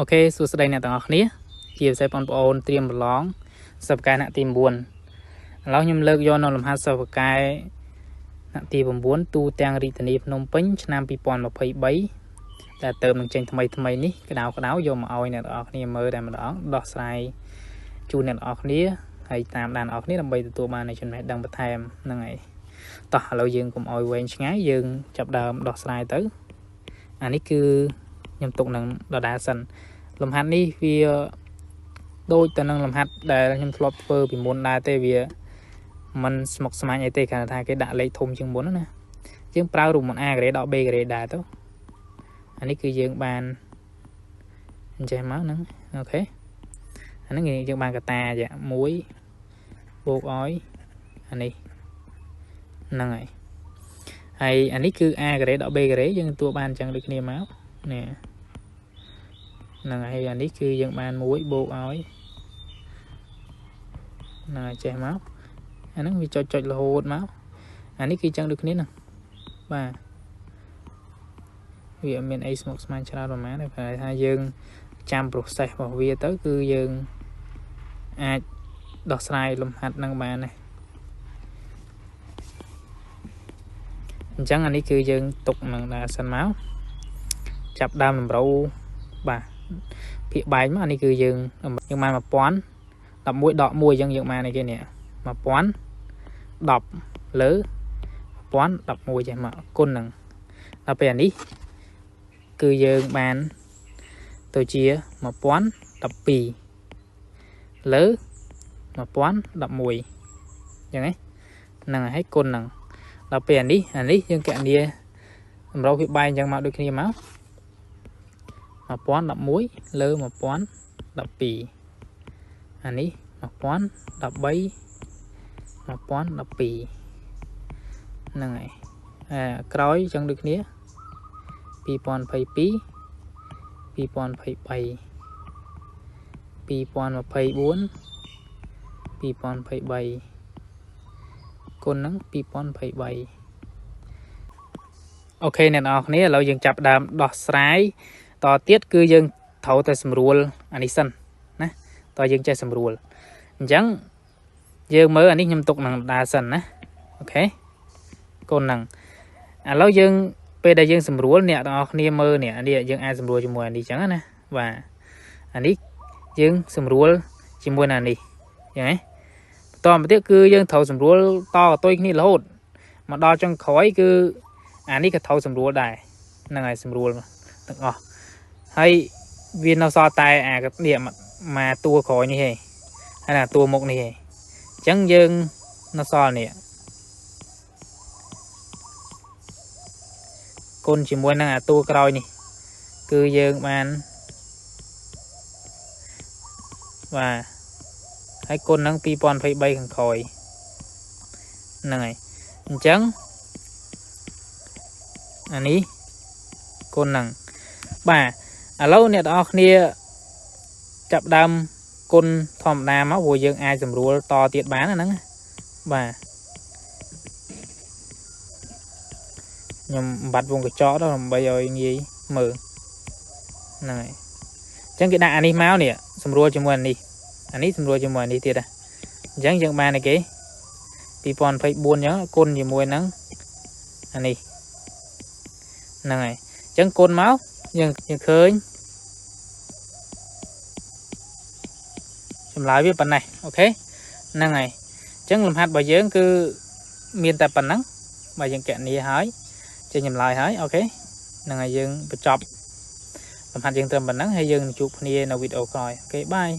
OK សួស្តីអ្នកទាំងអស់គ្នាជាពិសេសបងប្អូនត្រៀមប្រឡងសិស្សពូកែថ្នាក់ទី9ឥឡូវខ្ញុំលើកយកនៅលំហាត់សិស្សពូកែថ្នាក់ទី9ទូទាំងរាជធានីភ្នំពេញឆ្នាំ2023ដែលទៅនឹងចេញថ្មីថ្មីនេះក្តៅក្តៅយកមកឲ្យអ្នកទាំងអស់គ្នាមើលតែម្ដងដោះស្រាយជូនអ្នកទាំងអស់គ្នាហើយតាមដានអស់គ្នាដើម្បីទទួលបាននូវចំណេះដឹងបន្ថែមហ្នឹងហើយតោះឥឡូវយើងកុំឲ្យវែងឆ្ងាយយើងចាប់ដើមដោះស្រាយទៅអានេះគឺខ្ញុំទុកនឹងដដែលសិនលំហាត់នេះវាដូចទៅនឹងលំហាត់ដែលខ្ញុំធ្លាប់ធ្វើពីមុនដែរទេវាมันស្មុគស្មាញអីទេគ្រាន់តែថាគេដាក់លេខធំជាងមុនណាយើងប្រើរូបមន្ត A ការ៉េដល់ B ការ៉េដែរទៅអានេះគឺយើងបានអញ្ចេះមកហ្នឹង OK អាហ្នឹងយើងបានកតាយ៉ា1បូកឲ្យអានេះហ្នឹងហើយហើយអានេះគឺ A ការ៉េដល់ B ការ៉េយើងទទួលបានអញ្ចឹងដូចគ្នាមកនេះហ្នឹងហើយអានេះគឺយើងបាន1បូកឲ្យហ្នឹងហើយចេះមកអាហ្នឹងវាចុចចុចរហូតមកអានេះគឺចឹងដូចគ្នាហ្នឹងបាទវាអត់មានអីស្មុគស្មាញច្រើនប្រហែលទេព្រោះថាយើងចាំ process របស់វាទៅគឺយើងអាចដោះស្រាយលំហាត់ហ្នឹងបានដែរអញ្ចឹងអានេះគឺយើងទុកនឹងដែរសិនមកចាប់ដើមតម្រូវបាទភាគបែកមកអានេះគឺយើងបាន1011ដក1អញ្ចឹងយើងបានអីគេនេះ1010លើ1011ចេះមកគុណនឹងដល់ពេលអានេះគឺយើងបានទៅជា1012លើ1011អញ្ចឹងហ្នឹងហើយគុណនឹងដល់ពេលអានេះយើងកណនាតម្រូវភាគបែកអញ្ចឹងមកដូចគ្នាមក1011លើ1012អានេះ1013 1012ហ្នឹងហើយអាក្រោយអញ្ចឹងដូចគ្នា2022 2023 2024 2023គុណនឹង2023 OK អ្នកនរគ្នាឥឡូវយើងចាប់ដើមដោះស្រាយតទៀតគឺយើងត្រូវតែសម្រួលអានេះសិនណាតើយើងចេះសម្រួលអញ្ចឹងយើងមើលអានេះខ្ញុំទុកនឹងដើរសិនណា OK កូនហ្នឹងឥឡូវយើងពេលដែលយើងសម្រួលអ្នកទាំងអស់គ្នាមើលនេះអានេះយើងអាចសម្រួលជាមួយអានេះអញ្ចឹងណាបាទអានេះយើងសម្រួលជាមួយនឹងអានេះអញ្ចឹងណាបន្តមកទៀតគឺយើងត្រូវសម្រួលតកតុយគ្នារហូតមកដល់ចុងក្រោយគឺអានេះក៏ត្រូវសម្រួលដែរហ្នឹងហើយសម្រួលទាំងអស់ហើយវានៅសល់តែអានេះមកតួក្រោយនេះឯងហើយណាតួមុខនេះឯងអញ្ចឹងយើងនៅសល់នេះគុណជាមួយនឹងអាតួក្រោយនេះគឺយើងបានបាទហើយគុណនឹង2023ខាងក្រោយហ្នឹងហើយអញ្ចឹងអានេះគុណនឹងបាទឥឡូវអ្នកទាំងអស់គ្នាចាប់ដើមគុណធម្មតាមកព្រោះយើងអាចសម្រួលតទៀតបានហ្នឹងបាទខ្ញុំបាត់វងកញ្ចក់ដល់ដើម្បីឲ្យងាយមើលហ្នឹងហើយអញ្ចឹងគេដាក់អានេះមកនេះសម្រួលជាមួយអានេះអានេះសម្រួលជាមួយអានេះទៀតអញ្ចឹងយើងបានអីគេ2024អញ្ចឹងគុណជាមួយនឹងអានេះហ្នឹងហើយអញ្ចឹងគុណមកយើងឃើញចម្លើយវាប៉ុណ្ណេះ OK ហ្នឹងហើយអញ្ចឹងលំហាត់របស់យើងគឺមានតែប៉ុណ្ណឹងបើយើងកណនីហើយចេញចម្លើយហើយ OK ហ្នឹងហើយយើងបញ្ចប់លំហាត់យើងត្រឹមប៉ុណ្ណឹងហើយយើងជួបគ្នានៅវីដេអូក្រោយ OK bye.